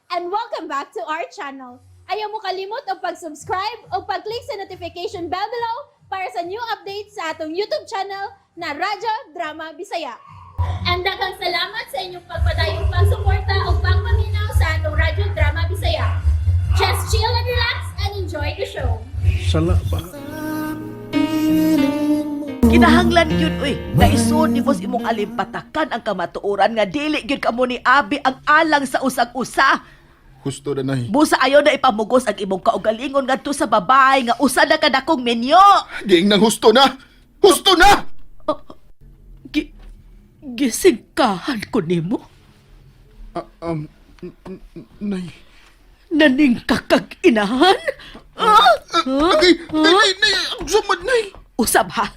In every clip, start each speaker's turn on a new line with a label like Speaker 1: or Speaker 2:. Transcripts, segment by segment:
Speaker 1: And welcome back to our channel. Ayaw mo kalimot og pag-subscribe o pag-click sa notification bell below para sa new updates sa atong YouTube channel na Radyo Drama Bisaya. And daghang salamat sa inyong pagpadayong pagsuporta o pagpaminaw sa atong Radyo Drama Bisaya. Just chill and relax and enjoy the show.
Speaker 2: Sala ba?
Speaker 3: Kinahanglan gyud uy, naisod ni boss imong alimpatakan ang kamatuoran nga dili gyud kamo ni Abi ang alang sa usag-usa.
Speaker 2: Husto na, Nay.
Speaker 3: Busa ayaw na ipamugos ang imong kaugalingon ngadto sa babae nga usa na kadakong minyo.
Speaker 2: Giing nang husto na! Husto na!
Speaker 3: Gi gisingkahan ko nimo.
Speaker 2: Ah, Nay.
Speaker 3: Naning kakag inahan? Ah?
Speaker 2: Agay, nay, nay, nay, ang sumad, Nay.
Speaker 3: Usab ha.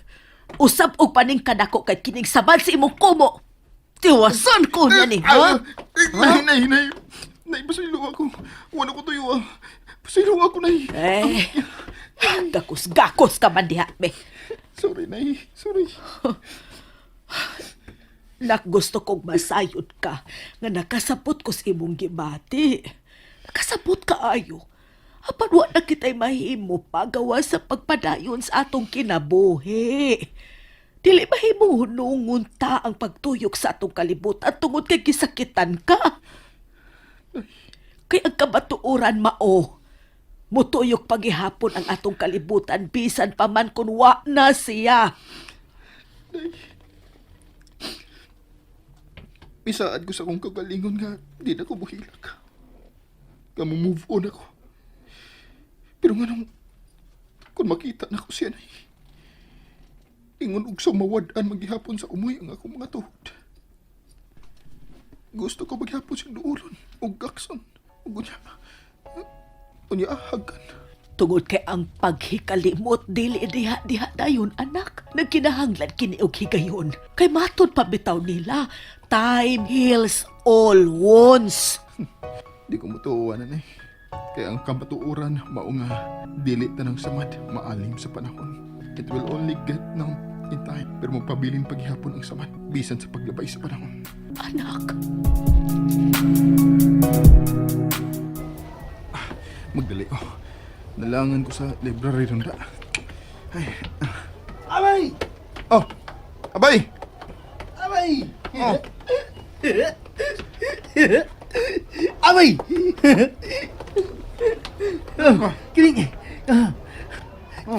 Speaker 3: Usab og paning kadako kay kining sabad sa imong kumo. Tiwasan ko niya ni
Speaker 2: Ah,
Speaker 3: ha.
Speaker 2: Nay, nay, nay. Nay, pasaylo ako. Wala ko tuyo, ah. Pasaylo ako, Nay.
Speaker 3: Eh, gakos-gakos ka man diha, be.
Speaker 2: Sorry, Nay. Sorry.
Speaker 3: Nak, gusto kong masayod ka nga nakasapot ko sa imong gibati. Nakasapot ka ayo. Apan wa na kita'y mahimo pagawa sa pagpadayon sa atong kinabuhi. Dili mahimo hunungon ta ang pagtuyok sa atong kalibutan tungod kay gisakitan ka. Kay ang kabatuoran mao. Mutuyok pagihapon ang atong kalibutan bisan pa man kun wa na siya.
Speaker 2: Misaad ko sa akong kagalingon nga di na ko buhilak. Kamu move on ako. Pero nga nung, kung makita na ko siya, Nay, ingon og sa mawad-an maghihapon sa umoy ang akong mga tuhod. Gusto ko maghihapon siyang duulon og gakson og unya. Unya hagan.
Speaker 3: Tungod kay ang paghikalimot dili diha diha dayon anak. Nagkinahanglan kini og higayon. Kay matud pa bitaw nila, time heals all wounds.
Speaker 2: Di ko mutuoan na eh. Kaya ang kamatuoran mao nga dili tanang samad maalim sa panahon. It will only get numb in time. Pero magpabilin paghihapon ang samad bisan sa paglabay sa panahon.
Speaker 3: Anak,
Speaker 2: Magdali ko. Nalangan ko sa library ron da. Ay.
Speaker 4: Abay!
Speaker 2: Oh! Abay!
Speaker 4: Abay!
Speaker 2: Oh!
Speaker 4: Abay! Kining, ah,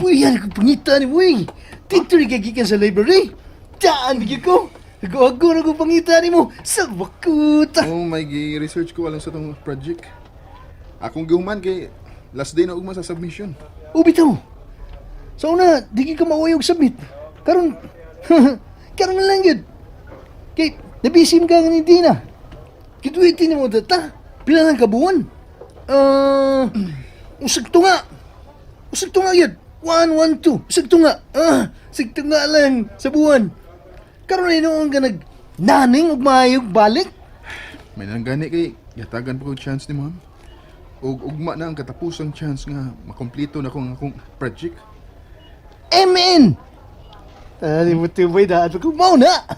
Speaker 4: Uy, yan ko pangita ni Uy. Dito ni gikan sa library. Daan bigyan ko. Ago-ago na ko pangita ni mo. Sa bakuta.
Speaker 2: Oh, may gi-research ko alang sa tong project. Akong gihuman kay last day na ugma sa submission.
Speaker 4: O bitaw. Sa una, di ka mauwi og submit. Karon, karon na lang yun. Kay, nabisim ka nga ni Dina. Kituitin mo data. Pila lang kabuan. Ah, usag tunga. Usag tunga yun. 1, 1, 2. Usag tunga. Ah, usag tunga lang sa buwan. Karon ay noon ka nag naning og maayog balik.
Speaker 2: May nanggani kay yatagan pa ko chance ni ma'am. Ug ugma na ang katapusang chance nga makompleto na ko ang akong project.
Speaker 4: MN. Tali mo tubay na at ko na.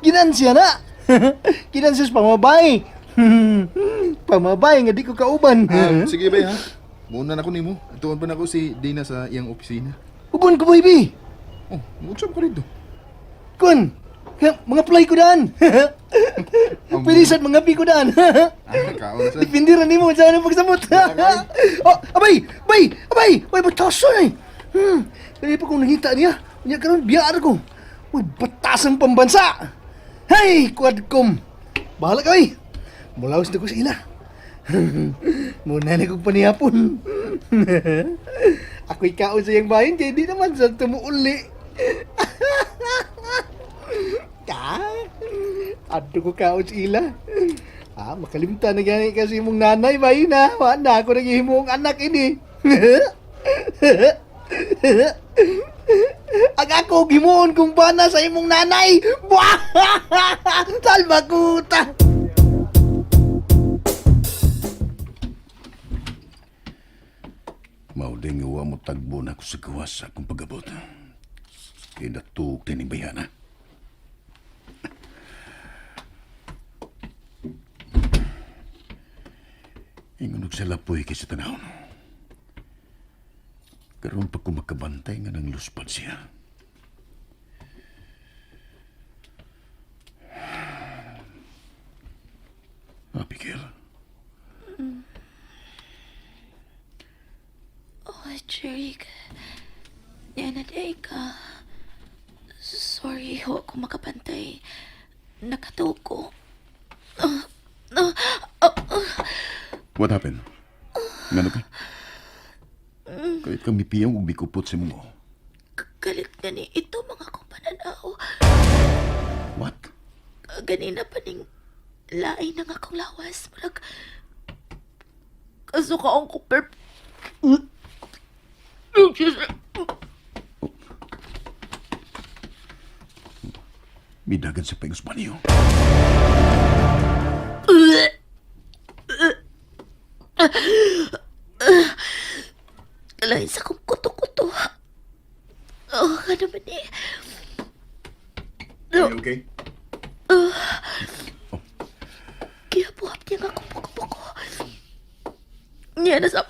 Speaker 4: Ginansya na. Ginansya sa pamabay. Pamabay nga di ko kauban.
Speaker 2: Sige bay ha. Muna na ko nimo. Tuon pa na ko si Dina sa iyang opisina.
Speaker 4: Ubon ko baby.
Speaker 2: Oh, mutsam ko rito.
Speaker 4: Kun. Mga play ko daan. Pwede sad mga pi ko daan.
Speaker 2: Ah, kaon sa.
Speaker 4: Depende ra nimo sa anong pagsamot. Oh, abay, bay, abay, oy batasan eh. Kaya pa kong nangita niya. Unya karon biyaan ko. Uy, batasang pambansa. Hey, Quadcom. Bahala ka oy. Mulaos na ko sa ila. Muna na kong panihapon. Ako'y kaon sa iyang bahin kay di naman sa tumuuli. Ka? Adto ko kaon sa ila. Ah, makalimtan na gani kasi imong nanay bahin na. Wa na ako naghihimong anak ini. Ang ako gimuon kong bana sa imong nanay. Buah! Salba kuta.
Speaker 5: Mao din nga wa mo tagbo na ako sa gawas sa akong pagabot. Kaya natuog din yung bayana. Ingon og sa lapoy kay sa tanaw. Karon pa ko makabantay nga nang luspad siya. Abigail.
Speaker 6: Oh, Jeric. Niya ka. Sorry, ho ako makapantay. Nakataw ko.
Speaker 5: What happened? Ngano ka? Kahit kang mipiyang ug mikupot sa mo.
Speaker 6: Galit na ni ito mga kong pananaw.
Speaker 5: What?
Speaker 6: Ganina pa ning lain ng akong lawas. Murag, kasukaon ko per...
Speaker 5: Midagan sa pagos banyo.
Speaker 6: Lain sa akong kuto-kuto. Oh, ano man eh.
Speaker 5: Are you okay?
Speaker 6: Kaya buhap niya nga akong buko-buko. Niya na sa...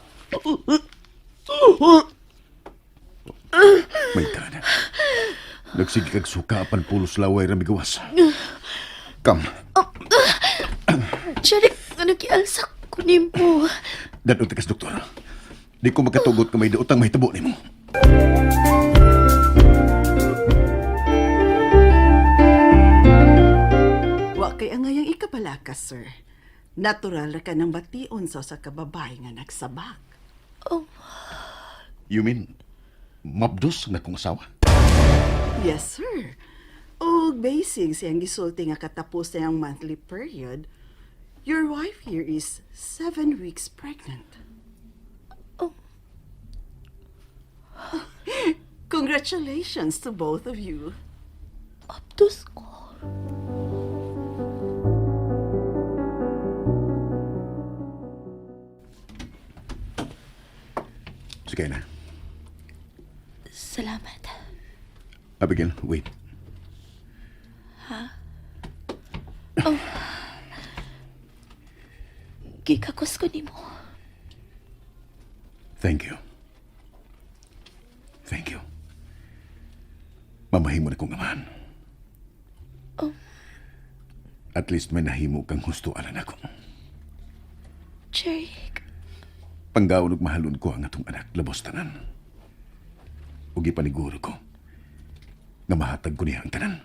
Speaker 5: My God. Nagsige kag suka apan pulos laway ra migawas. Come.
Speaker 6: Jeric, ano gialsa ko nimo?
Speaker 5: Dadto ta kas doktor. Di ko makatugot nga may daotang mahitabo nimo.
Speaker 7: Wa kay angayang ikapalaka, sir. Natural ra ka ng bation sa usa ka babae nga nagsabak.
Speaker 6: Oh,
Speaker 5: You mean mabdos na kong asawa?
Speaker 7: Yes, sir. Og basing siyang gisulti nga katapos na ang monthly period, your wife here is 7 weeks pregnant.
Speaker 6: Oh.
Speaker 7: Congratulations to both of you.
Speaker 6: Abdos ko.
Speaker 5: Sige na.
Speaker 6: Salamat.
Speaker 5: Abigail, wait.
Speaker 6: Gikakos ko nimo.
Speaker 5: Thank you. Thank you. Mamahimo na kong amahan.
Speaker 6: Oh.
Speaker 5: At least may nahimo kang husto alan ako.
Speaker 6: Jeric,
Speaker 5: Panggaon ug mahalon ko ang atong anak labos tanan. Ug ipaniguro ko nga mahatag ko niya ang tanan.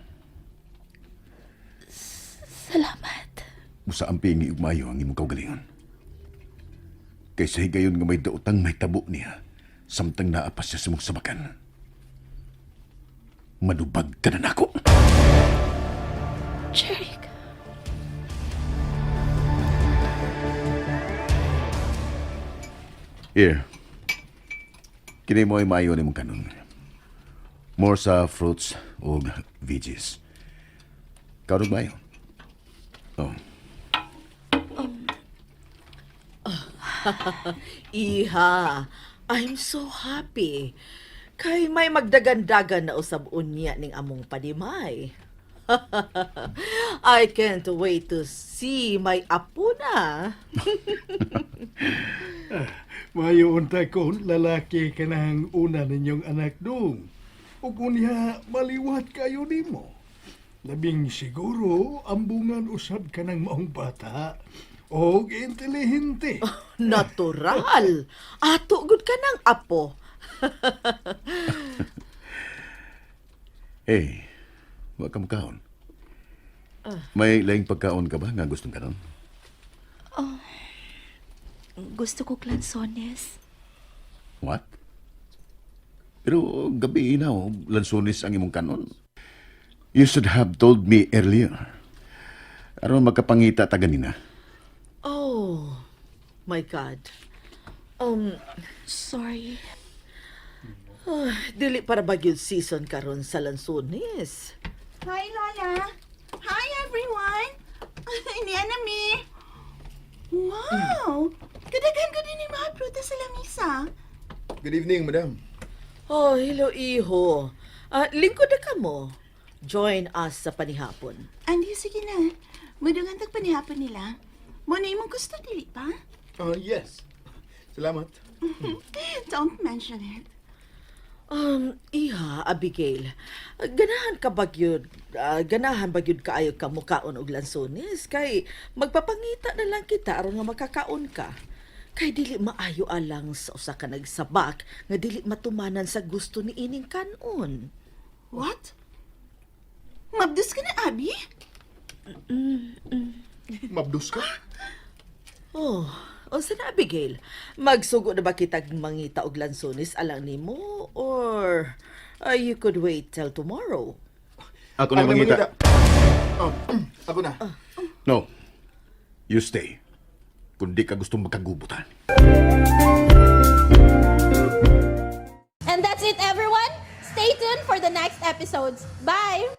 Speaker 6: salamat.
Speaker 5: Busa ang pingi ug maayo ang imong kaugalingon. Kaysa higayon nga may daotang may tabo niya, samtang naa pa siya sa imong sabakan. Manubag ka na nako.
Speaker 6: Jeric.
Speaker 5: Here. Kini mo ay maayo nimong kanon. More sa fruits ug veggies. Karon maayo. Oh,
Speaker 3: Iha, I'm so happy. Kay may magdagandagan na usab unya ning among padimay. I can't wait to see my apo na.
Speaker 8: Mayo unta kon lalaki kanang una ninyong anak dong. Ug unya maliwat kayo nimo. Labing siguro ambungan usab kanang maong bata og intelihente.
Speaker 3: Natural. Ato gud ka ng apo.
Speaker 5: Hey, wa ka makaon. May laing pagkaon ka ba nga gustong kanon?
Speaker 6: Gusto ko lansones.
Speaker 5: What? Pero gabi na, oh, lansones ang imong kanon. You should have told me earlier. Aron magkapangita ta ganina.
Speaker 3: Oh, my God.
Speaker 6: Sorry.
Speaker 3: Dili para ba gyud season karon sa lansones?
Speaker 7: Hi, Lola. Hi, everyone. Iniyan na mi. Wow! Kadaghan ko din yung mga prutas sa lamisa.
Speaker 2: Good evening, madam.
Speaker 3: Oh, hello iho. Ah, lingkod na ka mo. Join us sa panihapon.
Speaker 7: Andi, sige na. Madungan tag panihapon nila. Mo na imong gusto, dili pa?
Speaker 2: Yes. Salamat.
Speaker 7: Don't mention it.
Speaker 3: Iha, Abigail, ganahan ka ba gyud? Ganahan ba gyud kaayo ka mukaon og lansones? Kay magpapangita na lang kita aron nga makakaon ka. Kay dili maayo alang sa usa ka nagsabak nga dili matumanan sa gusto ni ining kanon.
Speaker 7: What? Mabdus ka na, Abby?
Speaker 2: Mabdus ka?
Speaker 3: Oh, unsa na, Abigail? Magsugo na ba kitag mangita og lansones alang nimo or you could wait till tomorrow?
Speaker 5: Ako na mangita.
Speaker 2: Oh, ako na.
Speaker 5: No. You stay. Kung di ka gustong magkagubutan.
Speaker 1: And that's it, everyone. Stay tuned for the next episodes. Bye!